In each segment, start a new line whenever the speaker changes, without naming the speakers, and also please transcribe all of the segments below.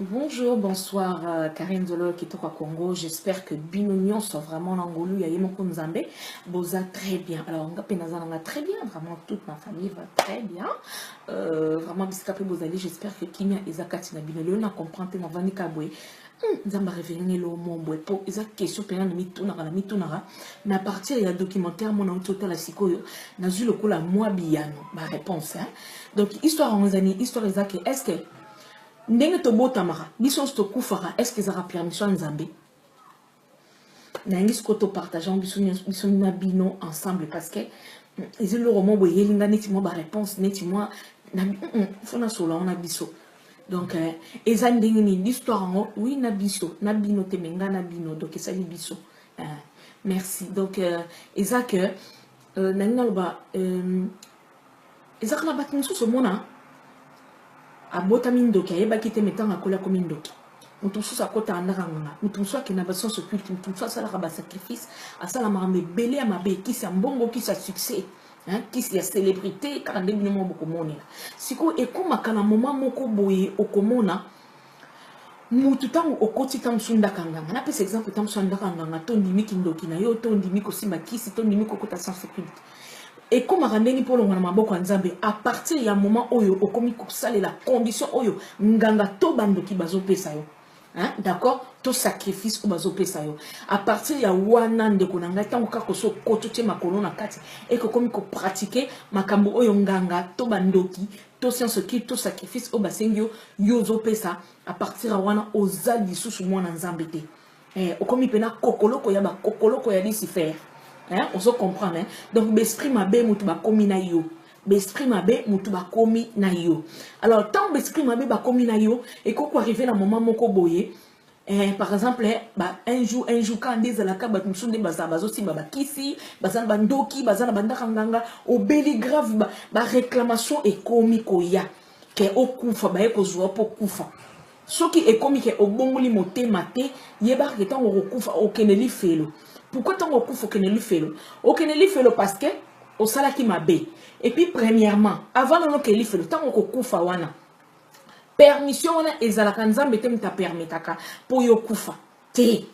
Bonjour, bonsoir, Karine Zolo Kitoko Congo. J'espère que bino nyonso vraiment na ngolu ya ye moko Nzambe boza très bien. Alors nga pe naza nanga très bien, vraiment toute ma famille va très bien. Vraiment bisika pe bozali, j'espère que kimia eza kati na bino. Lelo na comprendre te na vandi ka boye. Nzambe arévélé nga eloko moko boye po eza question pena na mitunaka na mitunaka, mais à partir ya documentaire mona outi otala sikoyo, nazwi lokola mwa biyano, ba réponse, hein. Donc histoire yango eza nini? Histoire eza ke est-ce que ndenge tobotamaka biso nyonso tokufaka, est ce que ezalaka permission ya Nzambe? Nayangi sikoyo topartage yango biso nyonso, biso na bino ensemble, parce que eza eloko moko boye eyelinga neti mwa baréponse, neti mwa fo nasolola yango na biso. Donc eza ndenge nini l'histoire yango? Oui, na biso na bino te, me nga na bino, donc esali biso. Merci. Donc eza ke nalingi naloba, ezalaka na bato mosusu, omona abotami ndoki, ayebaki te, me ntango akoli akomi ndoki. Moto mosusu akotaka ndaka nganga, moto mosusu akenda bascience occulte, moto mosusu asalaka basacrifice, asala makambo ebele ya mabe, kisi ya mbongo, kisi ya succès, kisi ya célébrité, kaka nde bino moko bokomonela. Sikoyo ekomaka na moment moko boye, okomona mutu ntango okoti ntango mosusu ndaka nganga, napesa exemple, ntango mosusu ndaka nganga, to ndimi kindoki na yo, to ndimi kosimba kisi, to ndimi kokota science occulte, ekomaka ndenge mpo olongwa na maboko ya Nzambe à partir ya moment oyo okomi kosalela condition oyo nganga to bandoki bazopesa yo, hein? D'accord, to sacrifice oyo bazopesa yo. À partir ya wana, ndeko na ngai, ntango kaka oso okoti, otie makolo na kati, ekokomi kopratiquer makambo oyo nganga to bandoki to science occulte to sacrifice oyo basengi yo, yo ozopesa. À partir ya wana, oza lisusu mwana Nzambe te. Okomi mpena kokoloko ya bakokoloko ya Lucifer, hein? Ozo comprendre, hein? Donc baesprit mabe motu bakomi na yo, baesprit mabe motu bakomi na yo. Alors ntango baesprit mabe bakomi na yo, ekoki koarriver na moment moko boye, par exemple, ba, un jour kaka nde ezalaka, bato mosusu nde bazala bazosimba bakisi, baza na bandoki, baza na bandaka nganga, obeli grave, baréclamation ba ekomi koya ke okufa, baye kozwa mpo kufa. Soki ekomi ke obongoli motema te, yebaka ke ntango okokufa, okende lifelo. Pourquoi ntango okufa okende lifelo? Okende lifelo parce que osalaki mabe. Et puis premièrement, avant nano okende lifelo, ntango okokufa wana, permission wana ezalaka Nzambe te moto apermetaka mpo yo kufa te,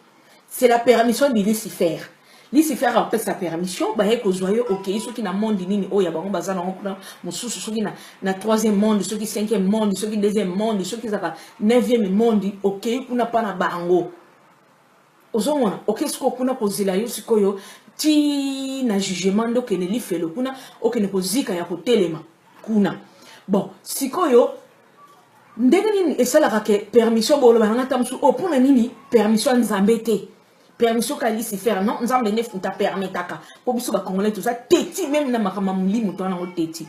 c'est la permission de Lucifer. Lucifer apesa permission, baye kozwa yo, okei soki na monde nini oyo ya bango baza nango kuna mosusu, soki na troisième monde, soki cinquième monde, soki deuxième monde, soki ezalaka neuvième monde, okei kuna mpa na bango. Ozomona, okei sikoyo kuna kozela yo sikoyo ti na jugement, nde okende lifelo kuna, okende kozika ya kotelema kuna. Bon, sikoyo ndenge nini esalaka ke permission? Boloba nanga ta mosusu oyo, mpona nini permission ya Nzambe te, permission ka Lucifer? Non, Nzambe nde futa permetaka, mpo biso bacongolais toza teti, même na makambo ya molimo to wana yango teti.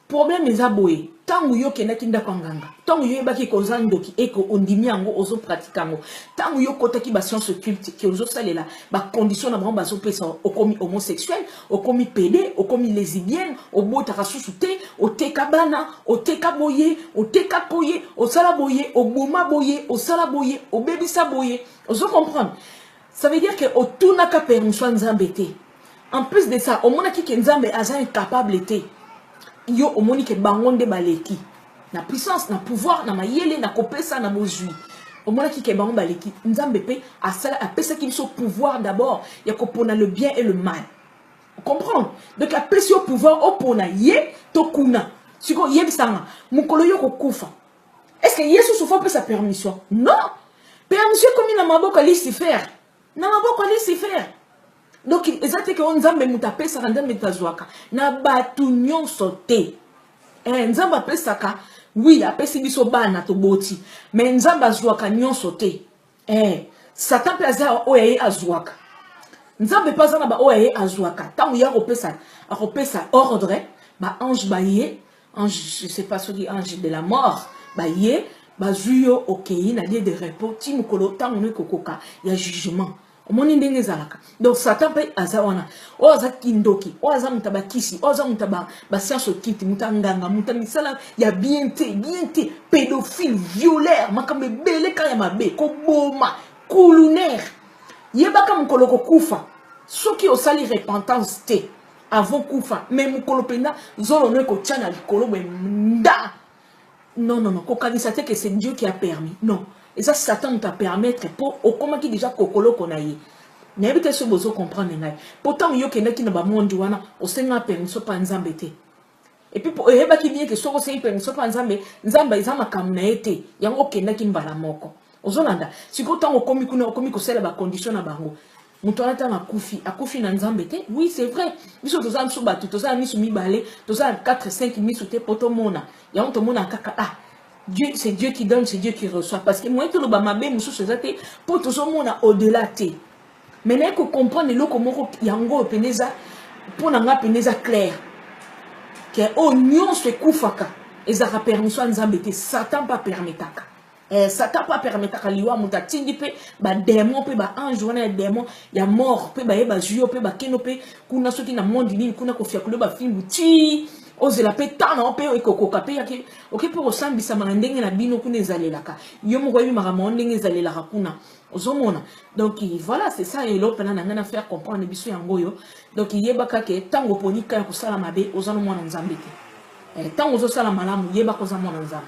Problème eza boye: ntango yo okendaki ndako ya nganga, ntango yo oyebaki koza ndoki, eke ondimi yango, ozopratiquer yango, ntango yo okotaki bascience occulte, ke ozosalela bacondition na bango bazopesa, okomi homosexuel, okomi pédé, okomi lesbienne, obotaka susu te, oteka bana, oteka boye, oteka boye, osala boye, oboma boye, osala boye, obebisa boye. Ozo comprendre? Ça veut dire que otunaka permission ya Nzambe te. En plus de ça, omonaki ke Nzambe aza incapable te. Yo omoni ke bango nde baleki na puissance, na pouvoir, na mayele, na kopesa, na bozwi. Omonaki ke bango baleki Nzambe, mpe asala, apesaki biso pouvoir d'abord ya kopona le bien et le mal. Comprendre? Donc apesi yo pouvoir opona ye to kuna. Sikoyo yebisanga, mokolo yo kokufa, est ce que ye susu fo opesa permission? Non, permission ekomi na maboko ya Lucifer, na maboko ya Lucifer. Donc eza te ke o Nzambe moto apesaka, Nzambe moto azwaka na bato nyonso te. Nzambe apesaka, oui, apesi biso bana, toboti, mais Nzambe azwaka nyonso te. Satan mpe aza oyo aye azwaka, Nzambe mpe aza na baoyo aye azwaka. Ntango ye akopesa, akopesa ordre, baange baye, ange, je sais pas soki ange de la mort, baye bazwi yo, okei na lieu de repos ti mokolo ntango no ekokoka ya jugement. Omoni ndenge ezalaka? Donc Satan mpe aza wana, oyo aza kindoki, oyo aza moto ya bakisi, oyo aza moto ya bascience occulte, moto ya nganga, moto ya misala ya bien te, bien te, pédophile, violeur, makambo ebele kaka ya mabe, koboma, kulunaire. Yebaka mokolo kokufa, soki osali repentance te avant kufa, mais mokolo mpenza zolo no ekotia na likolo boye nda. Non, non, non, kokanisa te que c'est Dieu qui a permis. Non, eza Satan moto apermettre mpo okomaki déjà kokoloko na ye. Nayebi te soki bozo comprendre ngai. Mpo ntango yo okendaki na bamondi wana, osenga permission mpa Nzambe te. Et puis oyebaki bien ke soki osengi permission mpa Nzambe, Nzambe eza makambo na ye te. Yango okendaki mbala moko. Ozolanda sikoyo, ntango okomi kuna, okomi kosala bacondition na bango. Moto wana ntango akufi, akufi na Nzambe te. Oui, c'est vrai, biso toza miso bato, toza na miso mibale, toza na 4 5 miso te mpo tomona yango. Tomona kaka, ah, Dieu, c'est Dieu qui donne, c'est Dieu qui reçoit, parce que moyen toloba mabe mosusu eza te mpo tozomona au-delà te. Mais naye kocomprendre eloko moko, yango oyo pene eza mpo na nga pene eza clair ke oyo nyonso ekufaka ezalaka permission ya Nzambe te. Satan mpe apermetaka. Satan mpe apermetaka liwa. Moto atindi mpe badémon mpe baange wana ya démon ya mort mpe baye, bazwi yo mpe bakende mpe kuna, soki na monde nini kuna, kofiakula bafimbu ti ozela mpe ntan na yo mpe ekokoka mpe yake oke mpe kosambisama na ndenge na bino kuna ezalelaka. Yo moko oyebi makambo yango ndenge ezalelaka kuna, ozomona. Donc voilà, c'est ça eloko mpena na ngai na faire comprendre biso yango oyo. Donc yebaka ke ntango oponi ka ya kosala mabe, oza no mwana Nzambe te. Ntango ozosala malamu, yebaka oza mwana Nzambe.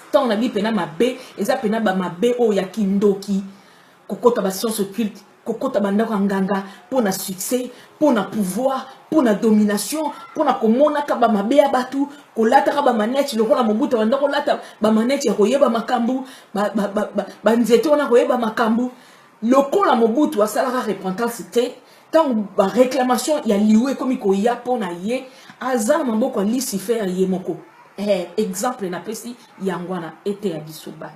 Ntango na bi mpena mabe, eza mpena bamabe oyo ya kindoki, kokɔta bascience occulte, kokɔta bandako ya nganga mpo na succès, mpo na pouvoir, mpo na domination, mpo na komonaka bamabe ya bato, kolataka bamanete lokola Mobutu banda kolata bamanete ya koyeba makambo, banzete wana koyeba makambo. Lokola Mobutu asalaka repentance te, ntango baréclamation ya liwa ekomi koya mpo na ye, aza na maboko ya Lucifer ye moko. Exemple napesi yango wana, ete ya biso bana.